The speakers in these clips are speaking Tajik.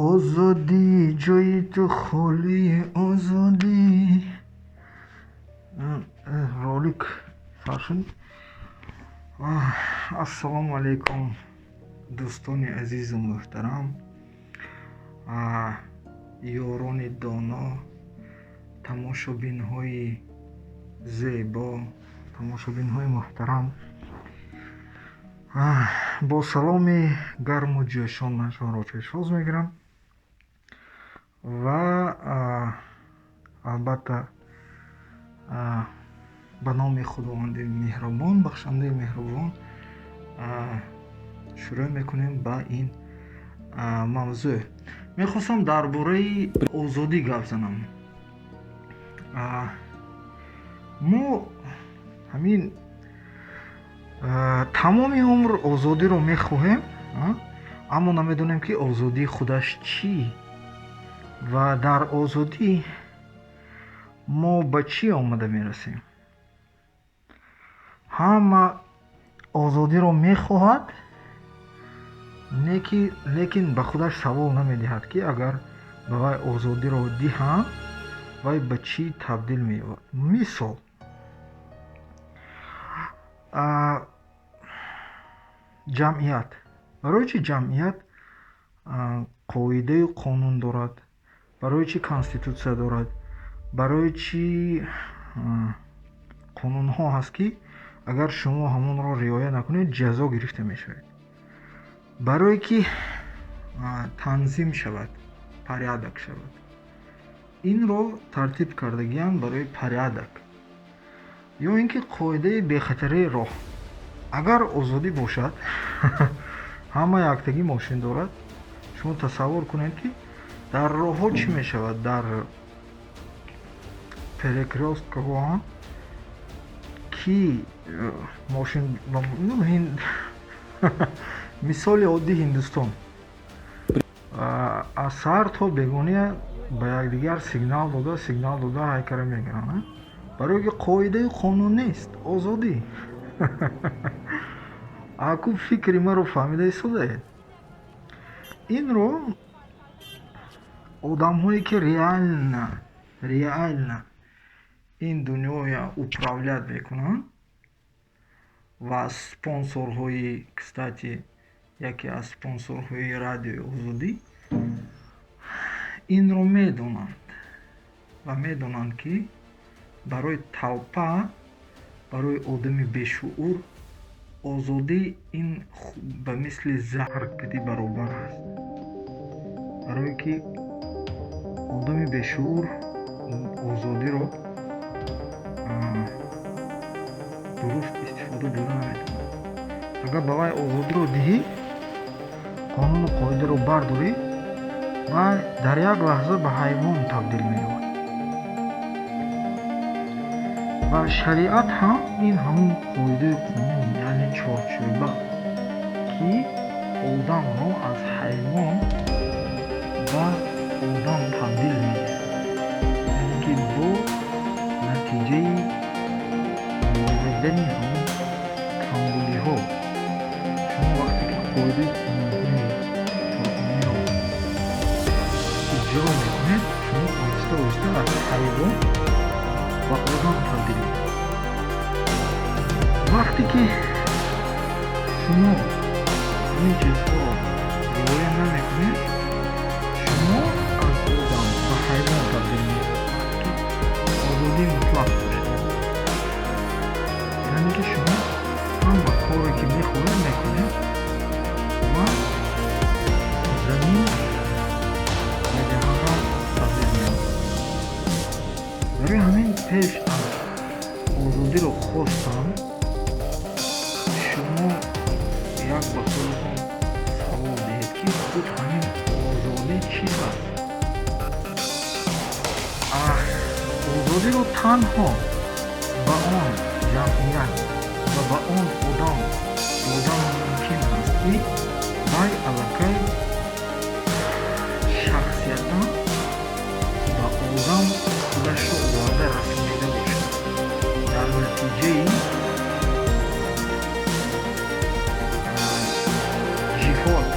Озодӣ, ҷои ту холӣ, озодӣ. Ролик сар шуд. Ассалому алайкум, дӯстони азизу муҳтарам, ёрони доно, тамошобинҳои зебо, тамошобинҳои муҳтарам. Бо саломи гарму ҷӯшон ман шуморо пешвоз мегирам ва албатта ба номи Худованди меҳрубон, бахшандаи меҳрубон, шурӯъ мекунем ба ин мавзӯъ. Мехостам дар бораи озодӣ гап занам. Мо ҳамин тамоми умр озодиро мехоҳем, аммо намедонем, ки озодии худаш чӣ ва дар озодӣ мо ба чӣ омада мерасем. Ҳама озодиро мехоҳад, лекин ба худаш савол намедиҳад, ки агар ба вай озодиро диҳанд, вай ба чӣ табдил меёбад. Мисол, ҷамъият. Барои чӣ ҷамъият қоидаю қонун дорад? Барои чӣ конститутсия дорад? Барои чӣ қонунҳо ҳаст, ки агар шумо ҳамонро риоя накунед, ҷазо гирифта мешавед? Барое ки танзим шавад, порядок шавад. Инро тартиб кардагиам барои порядок. Ё ин ки қоидаи бехатарии роҳ. Агар озодӣ бошад, ҳама яктагӣ мошин дорад, шумо тасаввур кунед, ки дар роҳҳо чӣ мешавад, дар перекрёсткаҳо ки мошин. Мисоли оддӣ, Ҳиндустон. Аз саҳар то бегония ба якдигар сигнал дода, сигнал дода ҳайкара мегиранд, барое ки қоидаю қонун нест, озодӣ. Аку фикри маро фаҳмида истодаед? Инро одамҳое, ки реально ин дунёя управлять мекунанд ва спонсорҳои, кстати, яке аз спонсорҳои Радиои Озодӣ, инро медонанд ва медонанд, ки барои толпа, барои одами бешуур озодӣ ин ба мисли заҳр кади баробар аст, барое ки одами бешуур озодиро дуруст истифода бурда наметавонад. Агар ба вай озодиро диҳӣ, қонуну қоидаро бардорӣ, вай дар як лаҳза ба ҳайвон табдил меёбад. Ва шариат ҳам ин ҳамун қоидаю қонун, яъне чорчӯба, ки одамро аз ҳайвон ба одам табдил медиҳад, яъне ки бо натиҷаи воридани ҳамун камбудиҳо. Шумо вақте ки қоидаю қонунҳои қуръониро иҷро мекунед, шумо оҳиста оҳиста аз ҳайвон ба одам табдил меёбед. Вақте ки шумо ҳамин чизҳоро риоя намекунед, шумо аз одам ба ҳайвон табдил меёбед. Вақте ки озодии мутлақ бошад, яъне ки шумо ҳама коре, ки мехоҳед, мекунед ва замин ба ҷаҳаннам табдил меёбад. Барои ҳамин пеш аз озодиро хостан шумо як ба худатон савол диҳед, ки худ ҳамин озодӣ чӣ аст. Озодиро танҳо ба он ҷамъият ва ба он одам додан мумкин аст, ки вай аллакай шахсиятан ба одам худашро оварда расонида бошад дар натиҷаи ҷиҳод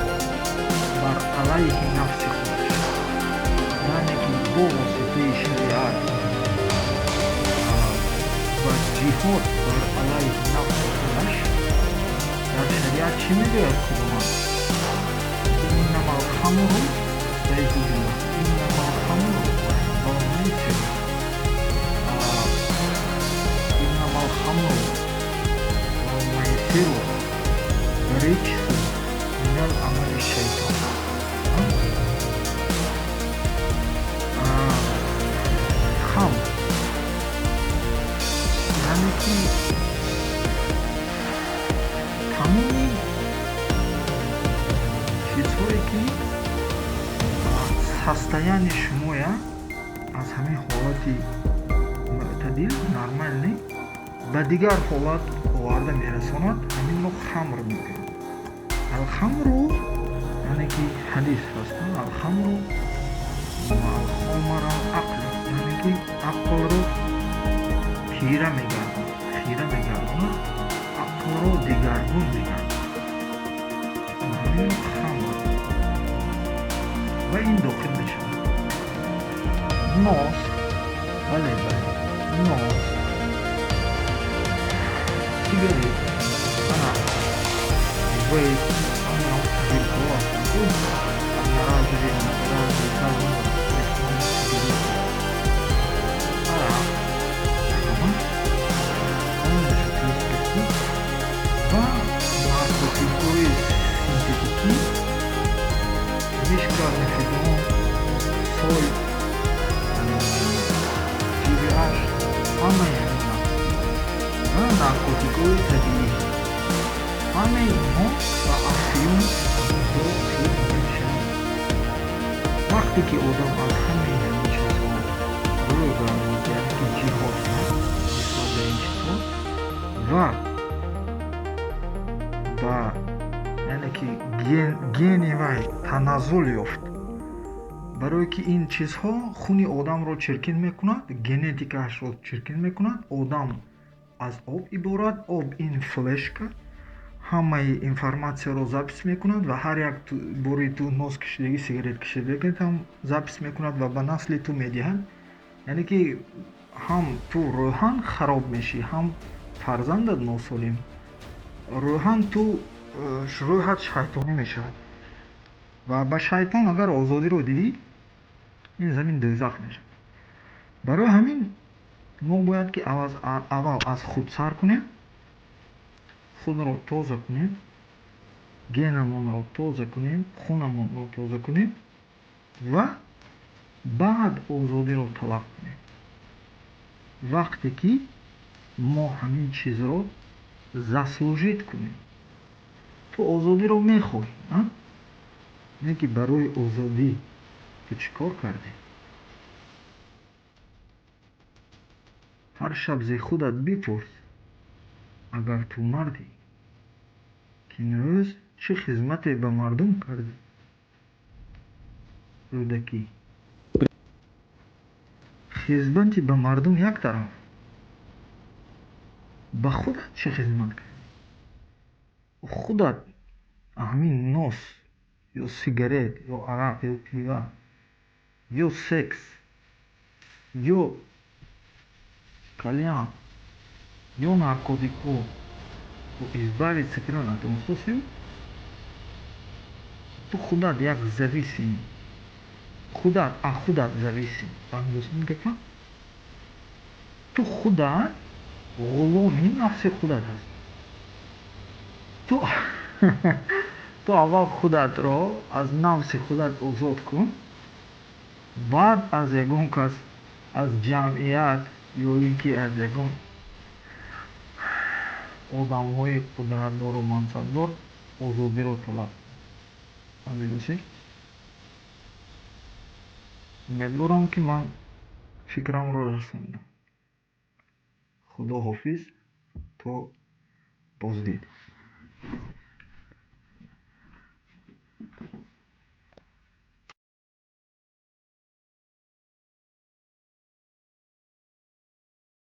бар алайҳи нафси худаш. Бо воситаи шариат ва ҷиҳод бар алайҳи нафси худаш. Дар шариат чӣ мегӯяд Худованд? Иннама алхамру астаизу биллаҳ, иннама алхамру валмайсиру, иннама алхамру валмайсиру риҷсун минал амали шайтон. Хамр яъне ки тамоми чизҳое ки состояние шумоя аз ҳамин ҳолати мӯътадил, нормальный ба дигар ҳолат оварда мерасонад, ҳаминро хамр мегӯянд. Алхамру яъне ки ҳадис ҳаст, алхамру алхомара ақл, яъне ки ақлро хира мегардонад, хира мегардонад, ақлро дигаргун мегардонад. Ҳаминро хамр ва ин дохил мешавад. Нос, бале, бале, нос, сигарет, арақ, вейп, ҳамаи ҷилдҳо ҳастанд, одноразовые, многоразовые, электронные сигареты, арақ, ҳама ва наркотикҳои синтетикӣ, мишка, мефедрон, соль, GBH, ҳамаи ҳамин ва наркотикҳои табиӣ, ҳамаи инҳо ба афюн дохил мешаванд. Вақте ки одам аз ҳамаи ҳамин чизҳо рӯй гардонад, яъне ки ҷиҳод кунад нисбат ба ин чизҳо ва ба яъне ки гени вай таназзул ёфт, барое ки ин чизҳо хуни одамро чиркин мекунад, генетикаашро чиркин мекунад. Одам аз об иборат, об ин флешка, ҳамаи информатсияро запись мекунад ва ҳар як бори ту нос кашидагӣ, сигарет кашидагӣ ҳам запись мекунад ва ба насли ту медиҳад. Яъне ки ҳам ту рӯҳан хароб мешӣ, ҳам фарзандат носолим, рӯҳан ту рӯҳат шайтонӣ мешавад ва ба шайтон агар озодиро диҳӣ, ин замин дӯзах мешавад. Барои ҳамин мо бояд ки аввал аз худ сар кунем, худро тоза кунем, генамонро тоза кунем, хунамонро тоза кунем ва баъд озодиро талаб кунем. Вақте ки мо ҳамин чизро заслужить кунем, ту озодиро мехоҳӣ, не ки барои озодӣ ту чӣ кор кардӣ? Ҳар шаб зи худат бипурс, агар ту мардӣ, ки имрӯз чӣ хизмате ба мардум кардӣ? Рӯдакӣ. Хизмати ба мардум як тараф, ба худат чӣ хизмат кардӣ? Худат ҳамин нос ё сигарет ё арақ ё пива ё секс ё кальян ё наркотикҳо избавиться кардан натавонистосӣ, ту худат як зависимый, худат аз худат зависим. Фаҳмидосӣ гапа? Ту худат ғуломи нафси худат ҳастӣ. Ту аввал худатро аз нафси худат озод кун, баъд аз ягон кас, аз ҷамъият ё ин ки аз ягон одамҳои қудратдору мансабдор озодиро талаб кун. Фаҳмидосӣ? Умедворам, ки ман фикрамро расондам. Худо ҳофиз, то боздид.